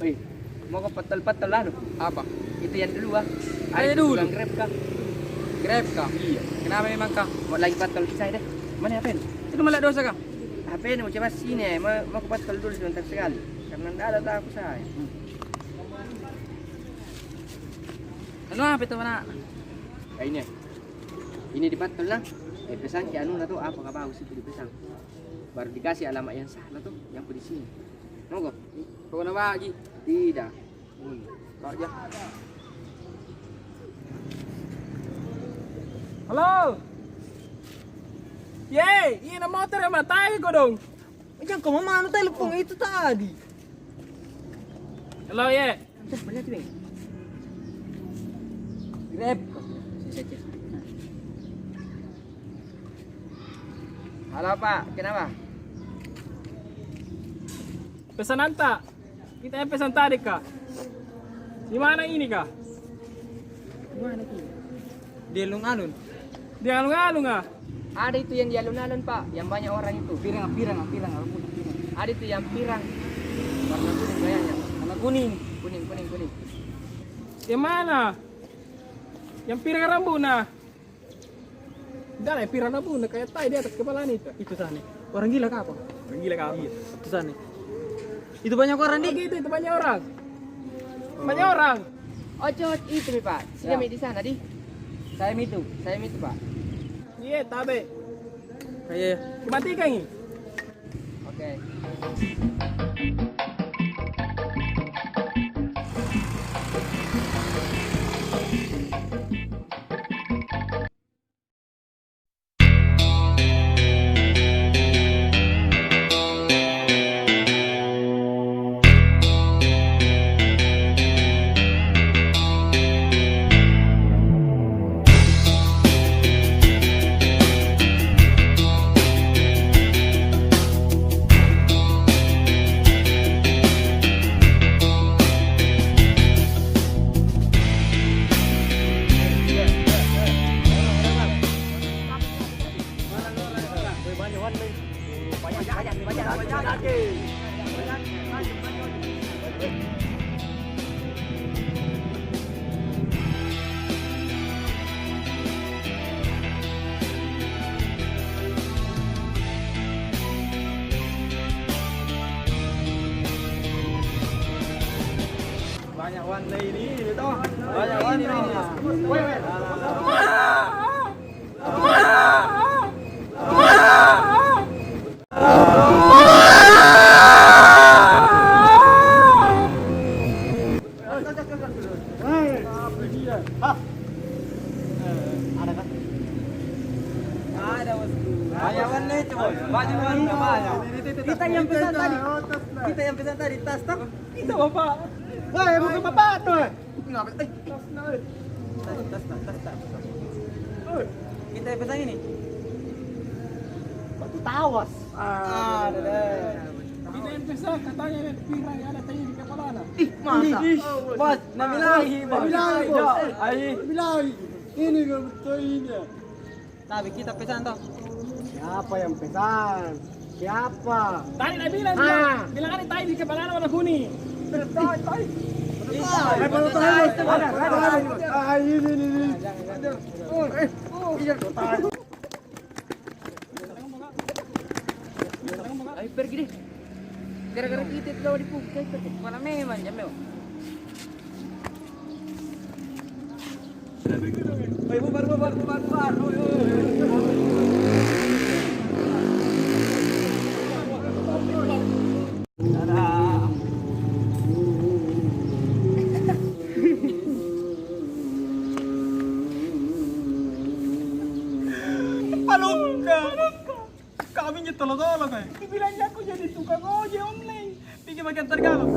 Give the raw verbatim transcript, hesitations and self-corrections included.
Oi, mau ko patol-patol lalu? Apa? Itu yang dulu, ah. Ada dulu. Grab kah? Grab kah? Iya. Kenapa memang kah? Mau lagi patol kisah deh. Mana H P-nu? Itu malah dosa kah? H P-nu coba sini, mau, mau ko patol dulu sebentar sekali. Karena ndak ada tahu saya. Hmm. Anu apa itu, mana? Ini. Ini di patol nah. Eh, pesan ke anu na tu, apa kah bagus itu dipesan. Baru dikasih alamat yang salah tu, yang di sini. Mau ko? Kau nak bagi? Tidak. Halo. Ye, ini motor yang matai ko dong. Jangan kau mau mana telepon itu tadi. Halo, ye. Grab. Halo, Pak. Kenapa? Pesanan ta. Kita yang pesan tadi kah? Di mana ini kah? Di mana ki? Di alun-alun. Di alun-alun ah? Ada itu yang di alun-alun, Pak, yang banyak orang itu. Pirang, pirang, pirang, pirang. Ada itu yang pirang. Warna kuning kayaknya. Warna kuning. Kuning, kuning, kuning. Yang mana? Yang pirang rambut nah. Ndak ada pirang rambut, kayak tai di atas kepala ni. Itu sana. Orang gila kah apa? Orang gila kah apa? Iya, itu sana. Itu banyak orang, Dik. Itu, itu banyak orang. Oh. Banyak orang. Oh, cot, itu mi, Pak. Sini mi di sana, di. Saya mi itu, saya mi itu, Pak. Iya, tabe. Iya. Matikan ini. Oke. Banyak one lady ini toh. Banyak one lady. Weh, weh. Hei, apa dia? Hah? Ada kah? Ada, bosku. Banyak warna itu, bos. Banyak warna, banyak. Kita yang pesan tadi. Kita yang pesan tadi, tas toh? Itu, Bapak. Hei, bukan Bapak tu, eh. Ini apa? Eh, tas, tas, tas, tas, tas. Kita yang pesan ini. Batu tawas. Ah, ada deh. Kita yang pesan katanya ada pirang yang ada tai di kepala nah. Ih, masa? Ih, bos, nabilahi, bos. Nabilahi, bos. Ai. Nabilahi. Ini kalau betul ini. Tapi kita pesan toh. Siapa yang pesan? Siapa? Tadi dia bilang, ah, bilang, bilang ada tai di kepala warna kuning. Tai, tai. Iya. Ah, ini, ini, ini. Eh, iya, tai. Ayo pergi deh. Gara-gara kita itu kau dipukul, kita kepala memang jam memang. Ayo, bubar, bubar, bubar, bubar. Oi, oi, oi, oi. Dadah. Palungka. Kami nyetel tolong-tolong, eh. Dibilangnya aku jadi tukang ojek online. Pikir makin tergalau.